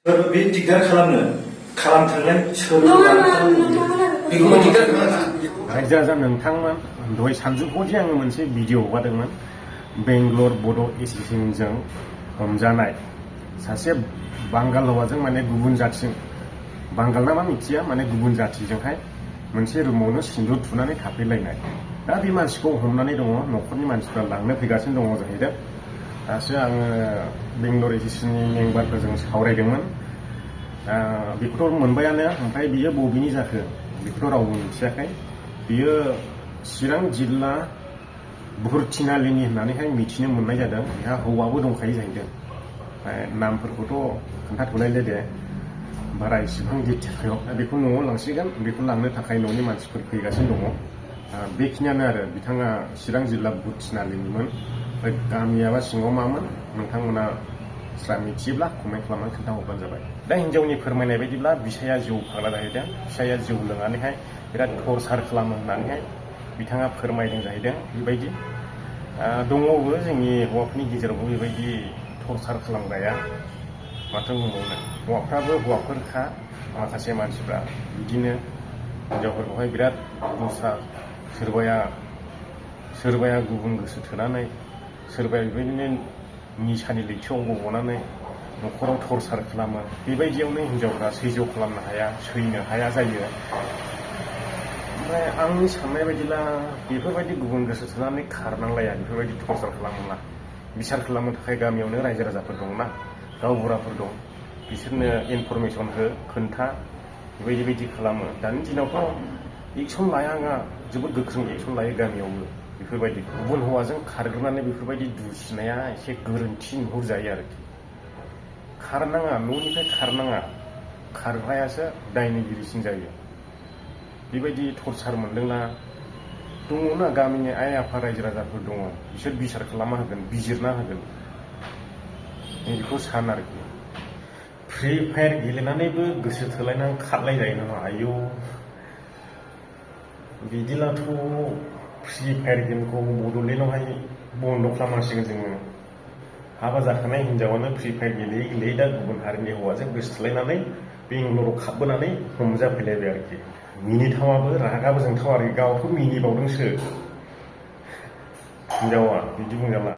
बे दिगदार खालामनो खालामथोंलाय सोर बेखौ दिगदार खालामा रायजो नोंथांमोन दहाय सानजौफुआव जे आङो मोनसे भिडिअ हगारदोंमोन बेंगलर बड' एस'सिएशनजों हमजानाय सासे बांगाल हौवाजों माने गुबुन जाथिजों बांगाल ना मा मिथिया माने गुबुन जाथिजोंहाय मोनसे रुमावनो सिन्दुर थुनानै थाफैलायनाय दा बे मानसिखौ हमनानै दङ न'खरनि मानसिफ्रा लांनो फैगासिनो दङ जाहैदों दासो आङो बेंगलर एस'सिएशननि मेम्बारफोरजों सावरायदोंमोन बेखौथ' मोनबायानो ओमफ्राय बियो बबेनि जाखो बेखौथ' रावबो मिथियाखै बियो चिरां जिल्ला बुहुरथिनालिनि होननानैहाय मिथिनो मोननाय जादों बेहा हौवाबो दंखायो जाहैदों नामफोरखौथ' खोन्थाथ'लायले दे बारा इसेबां डिटेलाव बेखौ न'आव लांसिगोन बेखौ लांनो थाखाय न'नि मानसिफोर फैगासिनो दङ बेखिनियानो आरो बिथाङा चिरां जिल्ला बुहुरथिनालिनिमोन ओमफ्राय गामियाबा सिङाव मामोन नोंथांमोना स्रा मिथियोब्ला कमेन्ट खालामनानै खोन्थाहरबानो जाबाय दा हिन्जावनि फोरमायनाय बायदिब्ला बिसाया जौ फाग्ला जाहैदों बिसाया जौ लोंनानैहाय बिराद टर्चार खालामो होननानैहाय बिथाङा फोरमायदों जाहैदों बेबायदि दङबो जोंनि हौवाफोरनि गेजेरावबो बेबायदि टर्चार खालामग्राया माथो बुंबावनो हौवाफ्राबो हौवाफोरखा माखासे मानसिफ्रा बिदिनो हिन्जावफोरखौहाय बिराद दस्रा सोरबाया गुबुन गोसो थोनानै सोरबाया बेबायदिनो निसानि लैथोआव गब'नानै न'खराव टर्चार खालामो बेबायदियावनो हिन्जावफ्रा सैज्य खालामनो हाया सैनो हाया जायो ओमफ्राय आंनि साननाय बायदिब्ला बेफोरबायदि गुबुन गोसो थोनानै खारनांलाया बेफोरबायदि टर्चार खालामोब्ला बिसार खालामनो थाखाय गामियावनो रायजो राजाफोर दंना गावबुराफोर दं बिसोरनो इनफरमेसन हो खोन्था बेबायदि खालामो दानि दिनावथ' एक्सन लाया आंहा जोबोद गोख्रों एक्सन लायो गामियावबो बेफोरबायदि गुबुन हौवाजों खारग्रोनानै बेफोरबायदि दुसिनाया एसे गोरोन्थि नुहुरजायो आरोखि खारनाङा न'निफ्राय खारनाङा खारग्रायासो दायनिगिरिसिन जायो बेबायदि टर्चार मोनदोंना दङना गामिनि आइ आफा रायजो राजाफोर दङ बिसोर बिसार खालामना होगोन बिजिरना होगोन बेखौ सान आरोखि फ्रि फायार गेलेनानैबो गोसो थोलायनानै खारलाय जायो नामा आयौ बिदिब्लाथ' फ्रि फायार गेमखौ बड'लेण्डआवहाय बन्द' खालामनांसिगोन जोङो हाबा जाखानाय हिन्जावानो फ्रि फायार गेलेयै गेलेयै दा गुबुन हारिनि हौवाजों गोसो थोलायनानै बेंगलराव खारबोनानै हमजाफैलायबाय आरोखि मिनिथावाबो रागाबो जोंथावा आरोखि गावथ' मिनिबावदोंसो हिन्जावा बिदि बुंजाला